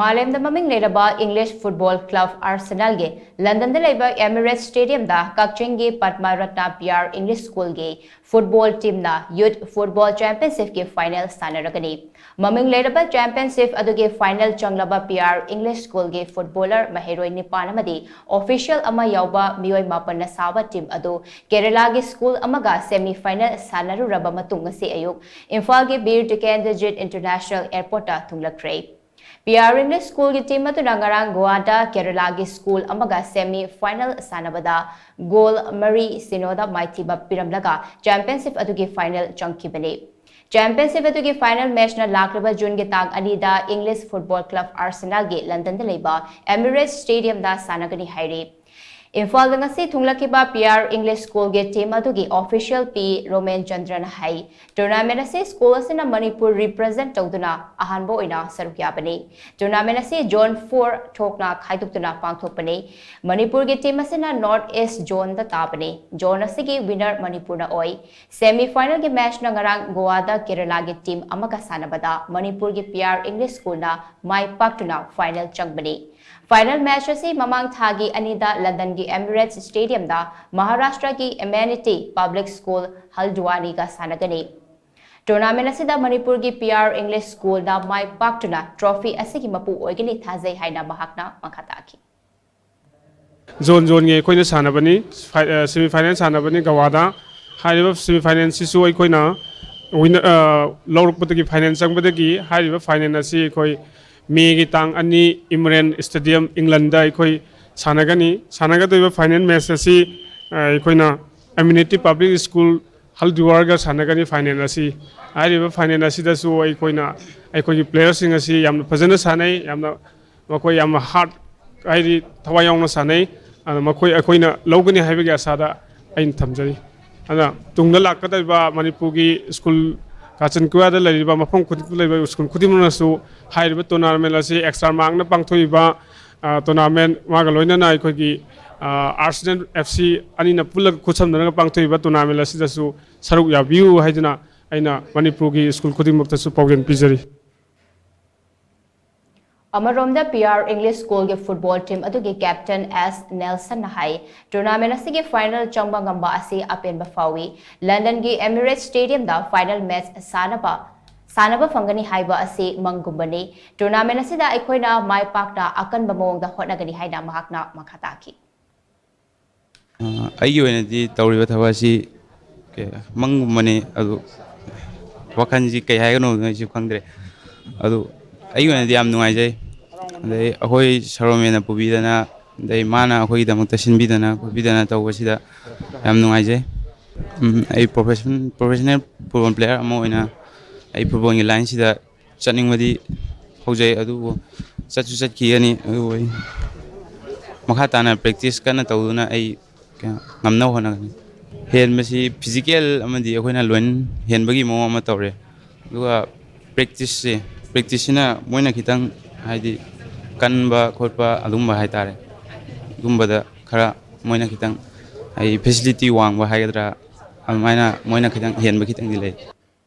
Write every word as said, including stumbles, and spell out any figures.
ꯃꯥꯂꯦꯝꯗ ꯃꯃꯤꯡ ꯂꯩꯔꯕ ꯏꯪꯂꯤꯁ ꯐꯨꯠꯕꯣꯜ ꯀ꯭ꯂꯕ ꯑꯥꯔꯁꯦꯅꯥꯜꯒꯤ ꯂꯟꯗꯟꯗ ꯂꯩꯕ ꯑꯦꯃꯤꯔꯦꯠꯁ ꯁ꯭ꯇꯦꯗꯤꯌꯝꯗ ꯀꯛꯆꯤꯡꯒꯤ Padma Ratna P R English ꯁ꯭ꯀꯨꯜꯒꯤ ꯐꯨꯠꯕꯣꯜ ꯇꯤꯝꯅ ꯌꯨꯊ ꯐꯨꯠꯕꯣꯜ ꯆꯦꯝꯄꯤꯌꯟꯁꯤꯞꯀꯤ ꯐꯥꯏꯅꯦꯜ ꯁꯥꯟꯅꯔꯒꯅꯤ꯫ ꯃꯃꯤꯡ ꯂꯩꯔꯕ ꯆꯦꯝꯄꯤꯌꯟꯁꯤꯞ ꯑꯗꯨꯒꯤ ꯐꯥꯏꯅꯦꯜ ꯆꯪꯂꯕ ꯄꯤ ꯑꯥꯔ ꯏꯪꯂꯤꯁ ꯁ꯭ꯀꯨꯜꯒꯤ ꯐꯨꯠꯕꯣꯂꯔ ꯃꯍꯩꯔꯣꯏ ꯅꯤꯄꯥꯟ ꯑꯃꯗꯤ ꯑꯣꯐꯤꯁꯤꯌꯦꯜ ꯑꯃ ꯌꯥꯎꯕ ꯃꯤꯑꯣꯏ ꯃꯥꯄꯟꯅ ꯁꯥꯕ ꯇꯤꯝ ꯑꯗꯨ ꯀꯦꯔꯂꯥꯒꯤ ꯁ꯭ꯀꯨꯜ ꯑꯃꯒ ꯁꯦꯃꯤ ꯐꯥꯏꯅꯦꯜ ꯁꯥꯟꯅꯔꯨꯔꯕ ꯃꯇꯨꯡ ꯉꯁꯤ ꯑꯌꯨꯛ ꯏꯝꯐꯥꯜꯒꯤ ꯕꯤꯔ ꯇꯤꯀꯦꯟꯗ꯭ꯔꯖꯤꯠ ꯏꯟꯇꯔꯅꯦꯁꯅꯦꯜ ꯑꯦꯌꯔꯄꯣꯔꯠꯇ ꯊꯨꯡꯂꯈ꯭ꯔꯦ꯫ ꯄꯤ ꯑꯥꯔ ꯏꯪꯂꯤꯁ ꯁ꯭ꯀꯨꯜꯒꯤ ꯇꯤꯝ ꯑꯗꯨꯅ ꯉꯔꯥꯡ ꯒꯣꯋꯥꯗ ꯀꯦꯔꯂꯥꯒꯤ ꯁ꯭ꯀꯨꯜ ꯑꯃꯒ ꯁꯦꯃꯤ ꯐꯥꯏꯅꯦꯜ ꯁꯥꯟꯅꯕꯗ ꯒꯣꯜ ꯃꯔꯤ ꯁꯤꯅꯣꯗ ꯃꯥꯏꯊꯤꯕ ꯄꯤꯔꯝꯂꯒ ꯆꯦꯝꯄꯤꯌꯟꯁꯤꯞ ꯑꯗꯨꯒꯤ ꯐꯥꯏꯅꯦꯜ ꯆꯪꯈꯤꯕꯅꯤ꯫ ꯆꯦꯝꯄꯤꯌꯟꯁꯤꯞ ꯑꯗꯨꯒꯤ ꯐꯥꯏꯅꯦꯜ ꯃꯦꯆꯅ ꯂꯥꯛꯂꯤꯕ ꯖꯨꯟꯒꯤ ꯇꯥꯡ ꯑꯅꯤꯗ ꯏꯪꯂꯤꯁ ꯐꯨꯠꯕꯣꯜ ꯀ꯭ꯂꯕ ꯑꯥꯔꯁꯦꯅꯥꯜꯒꯤ ꯂꯟꯗꯟꯗ ꯂꯩꯕ ꯑꯦꯃꯤꯔꯦꯠꯁ ꯁ꯭ꯇꯦꯗꯤꯌꯝꯗ ꯁꯥꯟꯅꯒꯅꯤ ꯍꯥꯏꯔꯤ꯫ ꯏꯝꯐꯥꯜꯗ ꯉꯁꯤ ꯊꯨꯡꯂꯈꯤꯕ ꯄꯤ ꯑꯥꯔ ꯏꯪꯂꯤꯁ ꯁ꯭ꯀꯨꯜꯒꯤ ꯇꯤꯝ ꯑꯗꯨꯒꯤ ꯑꯣꯐꯤꯁꯤꯌꯦꯜ ꯄꯤ ꯔꯣꯃꯦꯟ ꯆꯟꯗ꯭ꯔꯅ ꯍꯥꯏ, ꯇꯣꯔꯅꯥꯃꯦꯟ ꯑꯁꯤ ꯁ꯭ꯀꯨꯜ ꯑꯁꯤꯅ ꯃꯅꯤꯄꯨꯔ ꯔꯤꯄ꯭ꯔꯖꯦꯟꯠ ꯇꯧꯗꯨꯅ ꯑꯍꯥꯟꯕ ꯑꯣꯏꯅ ꯁꯔꯨꯛ ꯌꯥꯕꯅꯤ꯫ ꯇꯣꯔꯅꯥꯃꯦꯟ ꯑꯁꯤ ꯖꯣꯟ ꯐꯣꯔ ꯊꯣꯛꯅ ꯈꯥꯏꯗꯣꯛꯇꯨꯅ ꯄꯥꯡꯊꯣꯛꯄꯅꯤ꯫ ꯃꯅꯤꯄꯨꯔꯒꯤ ꯇꯤꯝ ꯑꯁꯤꯅ ꯅꯣꯔꯠ ꯏꯁ ꯖꯣꯟꯗ ꯇꯥꯕꯅꯤ꯫ ꯖꯣꯟ ꯑꯁꯤꯒꯤ ꯋꯤꯅꯔ ꯃꯅꯤꯄꯨꯔꯅ ꯑꯣꯏ꯫ ꯁꯦꯃꯤ ꯐꯥꯏꯅꯦꯜꯒꯤ ꯃꯦꯆꯅ ꯉꯔꯥꯡ ꯒꯣꯋꯥꯗ ꯀꯦꯔꯂꯥꯒꯤ ꯇꯤꯝ ꯑꯃꯒ ꯁꯥꯟꯅꯕꯗ ꯃꯅꯤꯄꯨꯔꯒꯤ ꯄꯤ ꯑꯥꯔ ꯏꯪꯂꯤꯁ ꯁ꯭ꯀꯨꯜꯅ ꯃꯥꯏ ꯄꯥꯛꯇꯨꯅ ꯐꯥꯏꯅꯦꯜ ꯆꯪꯕꯅꯤ꯫ ꯐꯥꯏꯅꯦꯜ ꯃꯦꯆ ꯑꯁꯤ ꯃꯃꯥꯡ ꯊꯥꯒꯤ ꯑꯅꯤꯗ ꯂꯟꯗꯟꯒꯤ ꯑꯦꯃꯤꯔꯦꯠꯁ ꯁ꯭ꯇꯦꯗꯤꯌꯝꯗ ꯃꯍꯥꯔꯥꯁꯇ꯭ꯔꯒꯤ ꯑꯦꯃꯦꯅꯤꯇꯤ ꯄꯕ꯭ꯂꯤꯛ ꯁ꯭ꯀꯨꯜ ꯍꯜꯗ꯭ꯋꯥꯅꯤꯒ ꯁꯥꯟꯅꯒꯅꯤ꯫ ꯇꯣꯔꯅꯥꯃꯦꯟ ꯑꯁꯤꯗ ꯃꯅꯤꯄꯨꯔꯒꯤ ꯄꯤ ꯑꯥꯔ ꯏꯪꯂꯤꯁ ꯁ꯭ꯀꯨꯜꯅ ꯃꯥꯏ ꯄꯥꯛꯇꯨꯅ ꯇ꯭ꯔꯣꯐꯤ ꯑꯁꯤꯒꯤ ꯃꯄꯨ ꯑꯣꯏꯒꯅꯤ ꯊꯥꯖꯩ ꯍꯥꯏꯅ ꯃꯍꯥꯛꯅ ꯃꯈꯥ ꯇꯥꯈꯤ꯫ ꯖꯣꯟ ꯖꯣꯟꯒꯤ ꯑꯩꯈꯣꯏꯅ ꯁꯥꯟꯅꯕꯅꯤ꯫ ꯐꯥꯏ-, ꯑ, ꯁꯦꯃꯤ ꯐꯥꯏꯅꯦꯜ ꯁꯥꯟꯅꯕꯅꯤ ꯒꯋꯥꯗ꯫ ꯍꯥꯏꯔꯤꯕ ꯁꯦꯃꯤ ꯐꯥꯏꯅꯦꯜꯁꯤꯁꯨ ꯑꯩꯈꯣꯏꯅ ꯋꯤꯟꯅꯔ, ꯑ, ꯂꯧꯔꯛꯄꯗꯒꯤ, ꯐꯥꯏꯅꯦꯜ ꯆꯪꯕꯗꯒꯤ ꯍꯥꯏꯔꯤꯕ ꯐꯥꯏꯅꯦꯜ ꯑꯁꯤ ꯑꯩꯈꯣꯏ ꯃꯦꯒꯤ ꯇꯥꯡ ꯑꯅꯤ ꯏꯃꯔꯦꯟ ꯁ꯭ꯇꯦꯗꯤꯌꯝ ꯏꯪꯂꯟꯗ ꯑꯩꯈꯣꯏ ꯁꯥꯟꯅꯒꯅꯤ꯫ ꯁꯥꯟꯅꯒꯗꯧꯔꯤꯕ ꯐꯥꯏꯅꯦꯜ ꯃꯦꯆ ꯑꯁꯤ, ꯑ, ꯑꯩꯈꯣꯏꯅ ꯑꯦꯃꯤꯅꯤꯇꯤ ꯄꯕ꯭ꯂꯤꯛ ꯁ꯭ꯀꯨꯜ ꯍꯜꯗꯤꯋꯥꯔꯒ ꯁꯥꯟꯅꯒꯅꯤ ꯐꯥꯏꯅꯦꯜ ꯑꯁꯤ꯫ ꯍꯥꯏꯔꯤꯕ ꯐꯥꯏꯅꯦꯜ ꯑꯁꯤꯗꯁꯨ ꯑꯩꯈꯣꯏꯅ ꯑꯩꯈꯣꯏꯒꯤ ꯄ꯭ꯂꯦꯌꯔꯁꯤꯡ ꯑꯁꯤ ꯌꯥꯝꯅ ꯐꯖꯅ ꯁꯥꯟꯅꯩ, ꯌꯥꯝꯅ ꯃꯈꯣꯏ ꯌꯥꯝꯅ ꯍꯥꯔꯠ, ꯍꯥꯏꯗꯤ ꯊꯋꯥꯏ ꯌꯥꯎꯅ ꯁꯥꯟꯅꯩ꯫ ꯑꯗꯨꯅ ꯃꯈꯣꯏ ꯑꯩꯈꯣꯏꯅ ꯂꯧꯒꯅꯤ ꯍꯥꯏꯕꯒꯤ ꯑꯁꯥꯗ ꯑꯩꯅ ꯊꯝꯖꯔꯤ꯫ ꯑꯗꯨꯅ ꯇꯨꯡꯗ ꯂꯥꯛꯀꯗꯧꯔꯤꯕ ꯃꯅꯤꯄꯨꯔꯒꯤ ꯁ꯭ꯀꯨꯜ, ꯀꯥꯆꯤꯟ ꯀꯣꯌꯥꯗ ꯂꯩꯔꯤꯕ, ꯃꯐꯝ ꯈꯨꯗꯤꯡꯃꯛꯇ ꯂꯩꯔꯤꯕ ꯁ꯭ꯀꯨꯜ ꯈꯨꯗꯤꯡꯃꯛꯅꯁꯨ ꯍꯥꯏꯔꯤꯕ ꯇꯣꯔꯅꯥꯃꯦꯟ ꯑꯁꯤ ꯑꯦꯛꯁꯇ꯭ꯔꯥ ꯃꯥꯔꯛꯅ ꯄꯥꯡꯊꯣꯛꯏꯕ, ꯑ, ꯇꯣꯔꯅꯥꯃꯦꯟ, ꯃꯥꯒ ꯂꯣꯏꯅꯅ ꯑꯩꯈꯣꯏꯒꯤ, ꯑ, ꯑꯥꯔꯁꯦꯅꯦꯜ ꯑꯦꯐ ꯁꯤ ꯑꯅꯤꯅ ꯄꯨꯜꯂꯒ ꯈꯨꯠꯁꯝꯅꯔꯒ ꯄꯥꯡꯊꯣꯛꯏꯕ ꯇꯣꯔꯅꯥꯃꯦꯟ ꯑꯁꯤꯗꯁꯨ ꯁꯔꯨꯛ ꯌꯥꯕꯤꯌꯨ ꯍꯥꯏꯗꯨꯅ ꯑꯩꯅ ꯃꯅꯤꯄꯨꯔꯒꯤ ꯁ꯭ꯀꯨꯜ ꯈꯨꯗꯤꯡꯃꯛꯇꯁꯨ ꯄꯥꯎꯖꯦꯜ ꯄꯤꯖꯔꯤ꯫ ꯑꯃꯔꯣꯝꯗ, ꯄꯤ ꯑꯥꯔ ꯏꯪꯂꯤꯁ ꯁ꯭ꯀꯨꯜꯒꯤ ꯐꯨꯠꯕꯣꯜ ꯇꯤꯝ ꯑꯗꯨꯒꯤ ꯀꯦꯞꯇꯦꯟ ꯑꯦꯁ ꯅꯦꯜꯁꯟꯅ ꯍꯥꯏ, ꯇꯣꯔꯅꯥꯃꯦꯟ ꯑꯁꯤꯒꯤ ꯐꯥꯏꯅꯦꯜ ꯆꯪꯕ ꯉꯝꯕ ꯑꯁꯤ ꯑꯄꯦꯟꯕ ꯐꯥꯎꯏ꯫ ꯂꯟꯗꯟꯒꯤ ꯑꯦꯃꯤꯔꯦꯠꯁ ꯁ꯭ꯇꯦꯗꯤꯌꯝꯗ ꯐꯥꯏꯅꯦꯜ ꯃꯦꯆ ꯁꯥꯟꯅꯕ, ꯁꯥꯟꯅꯕ ꯐꯪꯒꯅꯤ ꯍꯥꯏꯕ ꯑꯁꯤ ꯃꯪꯒꯨꯝꯕꯅꯤ꯫ ꯇꯣꯔꯅꯥꯃꯦꯟ ꯑꯁꯤꯗ ꯑꯩꯈꯣꯏꯅ ꯃꯥꯏ ꯄꯥꯛꯅ ꯑꯀꯟꯕ ꯃꯑꯣꯡꯗ ꯍꯣꯠꯅꯒꯅꯤ ꯍꯥꯏꯅ ꯃꯍꯥꯛꯅ ꯃꯈꯥ ꯇꯥꯈꯤ꯫ ꯑ, ꯑꯩꯒꯤ ꯑꯣꯏꯅꯗꯤ ꯇꯧꯔꯤꯕ ꯊꯕꯛ ꯑꯁꯤ ꯀꯩ, ꯃꯪꯒꯨꯝꯕꯅꯤ꯫ ꯑꯗꯨ ꯋꯥꯈꯜꯁꯤ ꯀꯩ ꯍꯥꯏꯒꯅꯣ ꯑꯩꯁꯨ ꯈꯪꯗ꯭ꯔꯦ꯫ ꯑꯗꯨ ꯑꯩꯒꯤ ꯑꯣꯏꯅꯗꯤ ꯌꯥꯝ ꯅꯨꯡꯉꯥꯏꯖꯩ꯫ ꯑꯗꯩ ꯑꯩꯈꯣꯏ ꯁꯔꯣꯃꯦꯟꯅ ꯄꯨꯕꯤꯗꯅ, ꯑꯗꯩ ꯃꯥꯅ ꯑꯩꯈꯣꯏꯒꯤꯗꯃꯛꯇ ꯁꯤꯟꯕꯤꯗꯅ ꯈꯣꯠꯄꯤꯗꯅ ꯇꯧꯕꯁꯤꯗ ꯌꯥꯝ ꯅꯨꯡꯉꯥꯏꯖꯩ꯫ ꯎꯝ, ꯑꯩ profession-, professional football player ꯑꯃ ꯑꯣꯏꯅ ꯑꯩ ꯐꯨꯠꯕꯣꯜꯒꯤ ꯂꯥꯏꯟꯁꯤꯗ ꯆꯠꯅꯤꯡꯕꯗꯤ ꯍꯧꯖꯩ, ꯑꯗꯨꯕꯨ ꯆꯠꯁꯨ ꯆꯠꯈꯤꯒꯅꯤ꯫ ꯑꯗꯨꯕꯨ ꯑꯩ ꯃꯈꯥ ꯇꯥꯅ practice ꯀꯟꯅ ꯇꯧꯗꯨꯅ ꯑꯩ ꯀꯩꯅꯣ ꯉꯝꯅꯕ ꯍꯣꯠꯅꯒꯅꯤ꯫ ꯍꯦꯟꯕꯁꯤ physical ꯑꯃꯗꯤ ꯑꯩꯈꯣꯏꯅ ꯂꯣꯏꯅ ꯍꯦꯟꯕꯒꯤ ꯃꯑꯣꯡ ꯑꯃ ꯇꯧꯔꯦ꯫ ꯑꯗꯨꯒ practice-ꯁꯦ, practice-ꯁꯤꯅ ꯃꯣꯏꯅ ꯈꯤꯇꯪ, ꯍꯥꯏꯗꯤ, ꯀꯟꯕ ꯈꯣꯠꯄ ꯑꯗꯨꯝꯕ ꯍꯥꯏꯇꯥꯔꯦ, ꯑꯗꯨꯝꯕꯗ ꯈꯔ ꯃꯣꯏꯅ ꯈꯤꯇꯪ, ꯍꯥꯏꯗꯤ, facility ꯋꯥꯡꯕ ꯍꯥꯏꯒꯗ꯭ꯔꯥ, ꯑꯗꯨꯃꯥꯏꯅ ꯃꯣꯏꯅ ꯈꯤꯇꯪ ꯍꯦꯟꯕ ꯈꯤꯇꯪꯗꯤ ꯂꯩ꯫